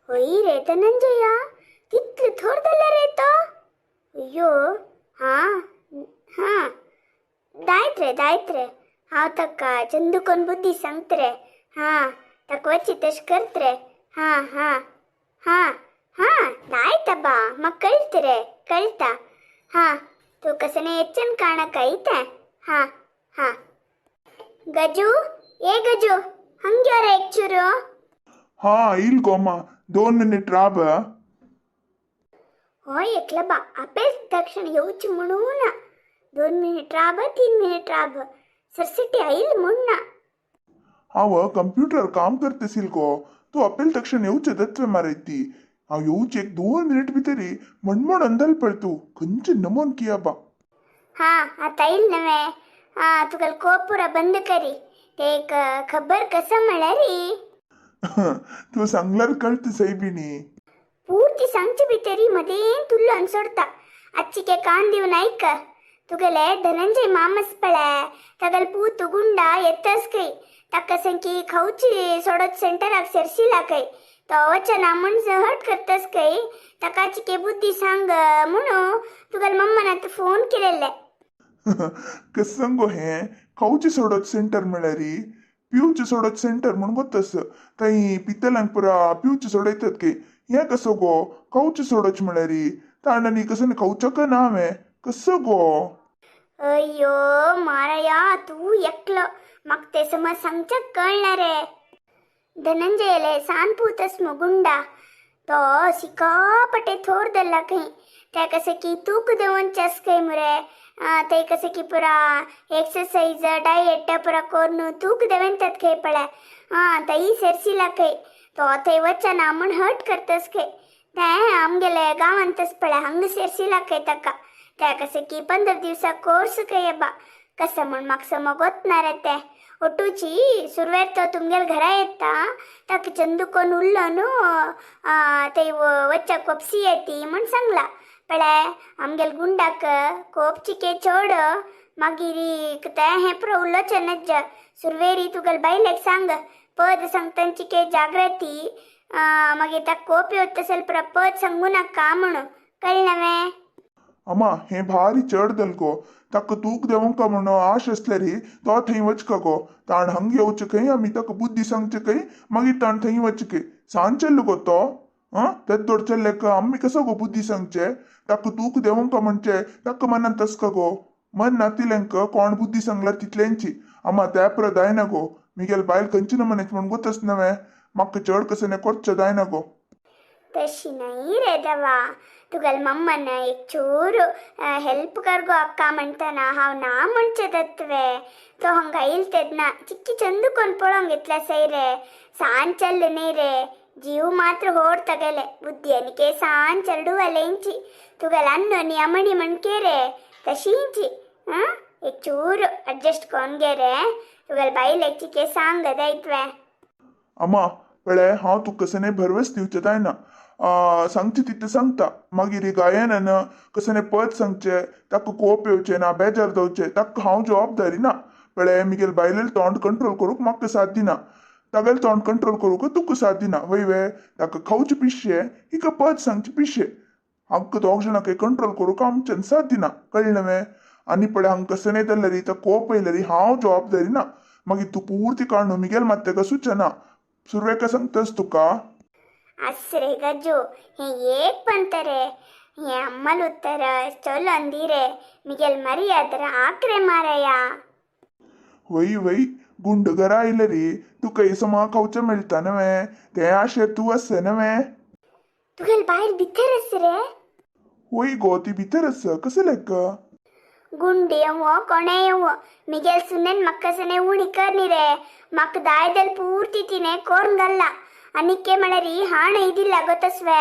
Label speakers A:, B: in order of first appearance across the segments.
A: हय रे धनंजया, तितले थोर जाल्यार रे तो. अय्यो, हां हां, दायत रे दायत रे, हांव ताका चंदू कोन बुद्धी सांगत रे. हां, ताका वची तशें करत रे. हां हां हां हां, दायत बा, म्हाका कळत रे, कळटा. हां, तूं कसने येच्चन काणक ಐತೆ. ಹಾಂ ಹಾಂ. ಗಜು, ಏ ಗಜು, ಹಂಗ್ಯಾರ एकचूರು.
B: हा येईल गो अम्मा, 2 मिनिट राब.
A: होय एकला बा, अपेल तक्षण येऊच म्हणून 2 मिनिट राब, 3 मिनिट राब, सरसिटी आईल म्हणून.
B: हांव कंप्युटर काम करतेसील गो, तूं अपेल तक्षण येवचे तत्वे मारयती. हांव येवचे एक 2 मिनिट भितरी म्हणमण अंदल पळ तूं खंयचे नमोन किया बा.
A: हा, आता येईल नव्हे. हा, तुका कोपुरा बंद करी, ते एक खबर कसं म्हळ्यारी.
B: तूं सांगल्यार कळत सैबिणी.
A: पूर्ती सांगचे भितरी मदेन तुल्लो अनसोडता. ಅಚ್ಚಿಗೆ ಕಾನ್ ದಿವ್ನ ಐಕ. तुगेले धनंजय मामस पळे, तगल पूत गुंडा येतस खंय, ताका संकी खावची सोडत सेंटराक सेरशिला खंय. तो वचना म्हूण हट करतस खंय. ताका चिके बुद्धी सांग म्हणून तुगेले मम्मान आतां फोन केलेले.
B: कसं गो हें खावचे सोडत सेंटर म्हळ्यारी? पिवचे सोडत सेंटर म्हण गोतस, थंय पितल्यांक पुरा पिवचे सोडयतात की. हें कसो गो खावचे सोडच म्हळ्यारी? तांणी कसं खावचो का ना हांवें? कसं गो?
A: अय्यो माराया, तूं एकलो, म्हाका तें समज सांगच्याक कळना रे. धनंजयले सान पूत गुंडा, तो सिकापटे थोर दल्ला खंय. ते कसे की तूक देवोन खंय मुरे. ते कसे की पुरा एक्सरसाइज डायट पुरा कोरून तूक देवेंतात खंय पळे. हा, तई सेरसिला खंय. तो थंय वचना म्हूण हट करतस खंय. ते आमगेले गांवांतच पळे, हंग सेरसिला खंय ताका. त्या कसे की 15 दिवसा कोर्स खंय बा. कसं म्हूण म्हाका समज ना रे ते. ಒಟ್ಟುಚಿ सुरवेर तो तुमगेल घरा येता, ताका चंदू कोण उरलो न्हू, ते वच्चाक कोपसी येती म्हूण सांगला पळे. आमगेल गुंडाक कोपचिके चोड, मागीर ते हें पुरो उलोवचें नज्ज. सुरवेरी तुगेल बायलेक सांग, पद सांगतांचिके जागृती, मागीर ताका कोप येवत तशें पुरो पद सांगू नाका म्हणून. कळ्ळें नव्हे?
B: अम्मा, हें भारी चड दल गो. ताका तूक देवंका म्हणून आश आसल्यारी तो थंय वचका गो. ताण हंग येवचें खंय, आमी ताका बुद्धी सांगचें खंय, मागीर ताण थंय वचचें खंय. सान चल्लो गो तो. आं, तेच दोड चल्ले आमी कसो गो बुद्धी सांगचे? ताका तूक देवंका म्हणचे ताका मनांत तसका गो? मन नातिल्यांक कोण बुद्धी सांगल्यार तितल्यांची. आमा, त्या पुरो जायना गो. मिगेल बायल खंयची नमनेच म्हण गोतच नव्हे. म्हाका चड कसं कोरचें जायना गो.
A: तशी नाही रे दवा, तुगेल मम्मन एक चूರು हेल्प करगो अक्का म्हणताना हांव ना म्हणचें तत्वे. तो हंगा येयल तेन्ना चिक्की चंदू कोण पळोवंक घेतला सै रे. सान चल्ल न्ही रे, जीव मात्र होड तगेले, बुद्धी आनी सान चेडूवालेंची. तुगेल अन्न नी अमणी म्हणके रे, तशींची. हां, एक चूರು अड्जस्ट कोन गे रे. तुगेल बायलेक चिके सांग दायत्वे.
B: अम्मा पळय, हांव तुका कसं भरवस दिवचें जायना. सांगचें तितलें सांगता. मागीर गायनान कसं पद सांगचें, ताका कोप येवचें ना, बेजार जावचें, ताका हांव जबाबदारी ना. पळय, मिगेल बायलेल तोंड कंट्रोल करूंक म्हाका साथ दिना, तागेलें तोंड कंट्रोल करूंक तुका साथ दिना. वय वे, ताका खावचें पिशें, हिका पद सांगचें पिशें. हांकां दोग जाणांक कंट्रोल करूंक आमच्यान साथ दिना. कळ्ळें नव्हे? आनी पळय, हांकां कसं जाल्यार ताका कोप येयल्यारी हांव जबाबदारी ना. मागीर तूं पुर्ती काडून मिगेल मात्तेका सुचना. सुरवेका सांगतास तुका.
A: ಅಸ್ರೆ ಗಜ್ಜು, हे ಏಕ್ ಬಂತಾರೆ हे ಅಮ್ಮಲ್ ಉತ್ತರ ಚೊಲ್ ಅಂದಿರೆ, ಮಿಗೆಲ್ ಮರ್ಯಾದ್ರ ಆಕ್ರೆ ಮಾರಯ್ಯ.
B: वय वय, गुंड घरा आयले रे, तुका हे समा खावचें मेळटा नव्हे, ते आशेर तूं आसा नव्हे.
A: तुगेल बायल भितर आस रे?
B: वय गो, ती भितर आसा. कसं लेक?
A: गुंड येवो कोणे येवो, मिगेल सुनेन मक्कसने उणी करनी रे. ಮಕ್ ದಾಯದಲ್ಲಿ ಪೂರ್ತಿ ತಿನೆ ಕೋರ್ನ್ಗಲ್ಲ ಅನಿಕೆ ಮಳರಿ ಹಾಣ ಇದಿಲ್ಲ ಗೊತ್ತಸ್ವೆ.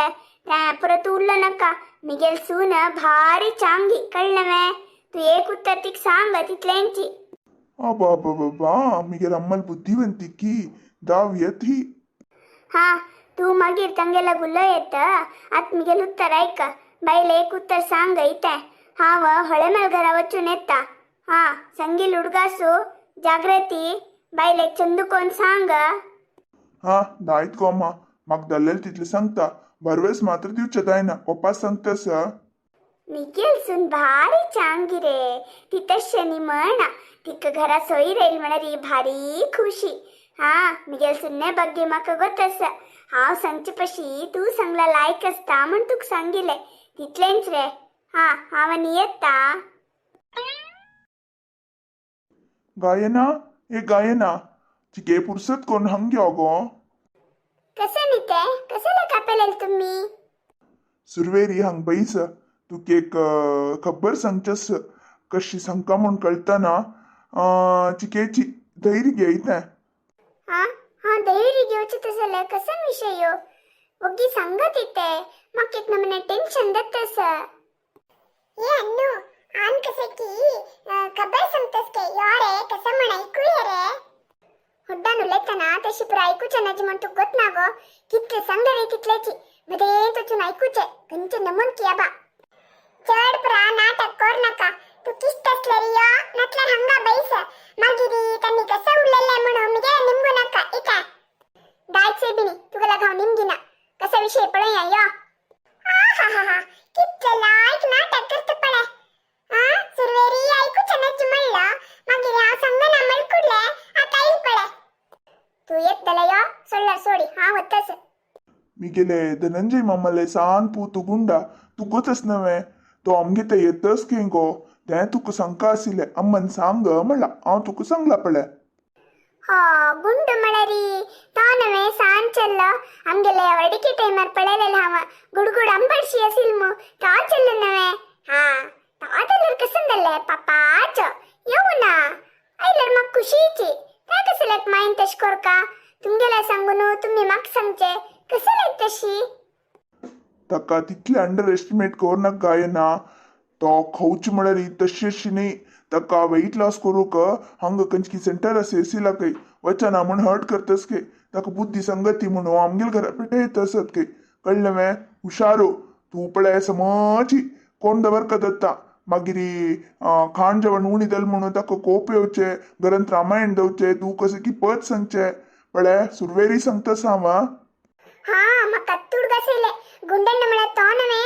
A: ಪುರ ಉಲ್ಲನಕ್ಕ, ಮಿಗೆಲ್ ಸೂನ ಭಾರಿ ಚಾಂಗಿ. ಕಳ್ಳನವೆ? तू एक उत्तर तिक सांग तितल्यांची.
B: अबाबाबा, मिगेल अम्मल बुद्धिवंती की दावयत ही.
A: हा, तू मागीर ತಂಗೆಲ್ಲ ಗುಲ್ಲೋ ಎತ್ತ. ಅತ್ ಮಿಗೆಲ್ ಉತ್ತರ ಐಕ. बायल एक उत्तर सांग ಐತೆ. ಹಾವ ಹೊಳೆ ಮೇಲ್ घरा वचून येता. हा, संगील हुडगासू जागृती, बायलेक चंदू कोण सांग.
B: हा, दायत गो अम्मा. म्हाका जाल्लें तितलें सांगता, भरवेस मात्र दिवचें जायना. पप्पा सांगतास.
A: मिगेल सून भारी चांगी रे, ती तश्शे न्ही म्हणा. तिका घरा सोयीर येयल म्हळ्यार भारी खुशी. हा, मिगेल सुन्ने ಬಗ್ಗೆ म्हाका गोत आसा. हांव सांगचे पशी तूं सांगला लायक आसता म्हूण तुका सांगिलें तितलेंच रे. हा, हांव आनी येता.
B: गायना, ए गायना, चिके पुरसत कोण हंग यो गो.
A: कसं न्ही तें, कसले कापेलेल तुम्ही?
B: सुरवेरी हांग बैस, तुका एक खबर सांगचेस. कशी सांगका म्हूण कळतना. चिकेची धैर्य घेयता.
A: हा हा, धैर्य घेवचें तशें जाल्यार कसो विशय यो? वग्गी सांगत इते, म्हाका एक नमूने टेन्शन जाता आसा. ए अन्नू, आन कसे की खबर सांगतस के यो रे, कसं म्हण ऐकूया रे. हुड्डान उलयतना तशी पुरा ऐकूचें ना जी म्हण तुका गोत ना गो. कितले सांगले रे तितलेची मदेंत वचून ऐकूचें खंयचें नमून की बा. चड पुरा नाटक कर नाका. तूं किश्त आसल्यार यो, नातल्यार हांगा बैस. मागीर तांणी कसं उरलेलें म्हणून मिगे निमगू नाका. इता दायचे बिनी तुका लाग हांव निमगिना. कसा विशय पळोवया यो. आहाहाहा, कितले लायक नाटक करता पळय. हा, सुरवेरी ऐकूचें नाची म्हणलं, मागीर हांव सांगना मळकुडले. आतां येयल पळय. तूं येत जाल्यार यो, सोडल्यार सोडी, हांव वतास.
B: मिगेले धनंजय मामाले सान पूत गुंडा तुगोच नव्हे, तो आमगे ते येतच खंय गो. तें तुका सांगका आशिल्लें, अम्मान सांग म्हणला, हांव तुका सांगला पळय.
A: हो, गुंड म्हळ्यार तो नव्हे सान चेल्लो, आमगेले व्हडकी टायमार पळयलेलें हांव, गुडगुड आंबटशी आसील मू, तो चेल्लो नव्हे? हा, तो जाल्यार कसं जालें पापाचो येवं ना आयल्यार म्हाका खुशीची. ते कसल्याक मायन तशें करका? तुमगेलें सांगून तुमी म्हाका सांगचें कसल्याक तशी?
B: ताका तितलें अंडर एस्टिमेट कर नाका गायना. तो खावचे म्हळ्यार तशी अशी न्ही. ताका वेट लॉस करूंक हांगा खंयची सेंटर आसा एसीला खंय वचना म्हूण हर्ट करतस खंय. ताका बुद्धी सांगती म्हणून आमगेले घरा पेटे येत आसत खंय, कळ्ळें वे? हुशारो तूं पळय, समजी कोण दवरका दत्ता. मागीर खाण जेवण उणी जालें म्हणून ताका कोप येवचें, घरांत रामायण दवचें, तूं कशें की पद सांगचें पळय. सुरवेरी सांगतास हांव. आं.
A: हा, म्हाका तुडगास येयलें. गुंडण्ण म्हळ्यार तो नव्हे?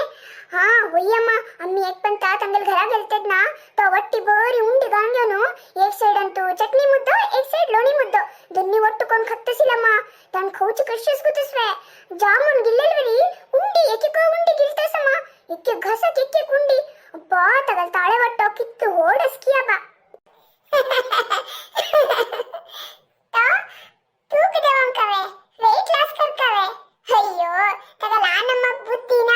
A: हा वय्यम्मा, आम्ही एक पण तांगेल घरा गेलतेत ना, तो वट्टी बरी उंडी घालून घेवन एक सायडान तू चटणी मुद्दो, एक सायड लोणी मुद्दो, दोन्ही ಒಟ್ಟು ಕೊಂಡು खत्तसिलಮ್ಮ. तान खवची कशीच गुतसवे जामून गिल्लेल वरी ಉಂಡಿ ಏಕೆಕೋ ಉಂಡಿ ಗಿಲ್ತಸಮ್ಮ, ಎಕ್ಕೆ घसक ಎಕ್ಕೆ ಉಂಡಿ. ಅಬ್ಬಾ, ತಗಲ್ ತಾಳೆ ಒಟ್ಟೋ ಕಿತ್ತು ಓಡಸ್ಕಿಯಬ್ಬ. ತೂಕ ದೇವಂಕವೆ ವೆಯ್ಟ್ ಲಾಸ್ ಕರ್ಕವೆ. ಅಯ್ಯೋ, ತಗಲ ನಮ್ಮ ಬುದ್ಧಿನ.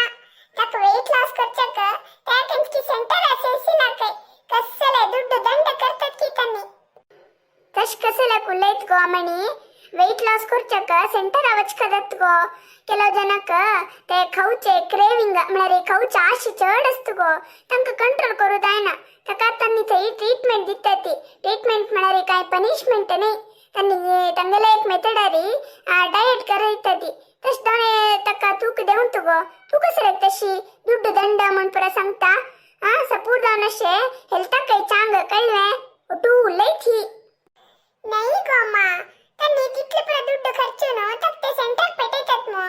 A: ತಕ ವೆಯ್ಟ್ ಲಾಸ್ ಕೊರ್ಚಕ ಟ್ಯಾಕನ್ಸ್ಕಿ ಸೆಂಟರ್ ಅಸೆಸಿ ನಾಕೈ ಕಸ್ಸಲೆ ದುಡ್ಡು ದಂಡ ಕರ್ತತ್ ಕಿ ತನ್ನಿ. ತಶ್ ಕಸಲಕ್ ಉಲ್ಲೈತ್ ಗೋ ಅಮಣಿ, ವೆಯ್ಟ್ ಲಾಸ್ ಕೊರ್ಚಕ ಸೆಂಟರ್ ಅವಚ್ ಗೋ. ಕೆಲವು ಜನಕ್ಕ ते खावचे क्रेविंग म्हळ्यार खावचे आशी चड आसता गो, तांकां कंट्रोल करूं जायना. ताका तांणी थंय ट्रीटमेंट दिता. ती ट्रीटमेंट म्हळ्यार कांय पनिशमेंट न्ही. तांणी तांगेले एक मेथडारी डायट करयता ती. तशें दोणे ताका तूक देंवता गो. तूं कसं रे तशी दुड्ड ದಂಡ म्हण पुरा सांगता? आ सपूर जावन अशें हेल्थाक काय चांग, कळ्ळें? ಒಟ್ಟು ಉಲ್ಲೈತಿ. नहीं गोमा, तन्नी तितले पुरा दुड्ड खर्चून तक ते सेंटर पेटयतात मू.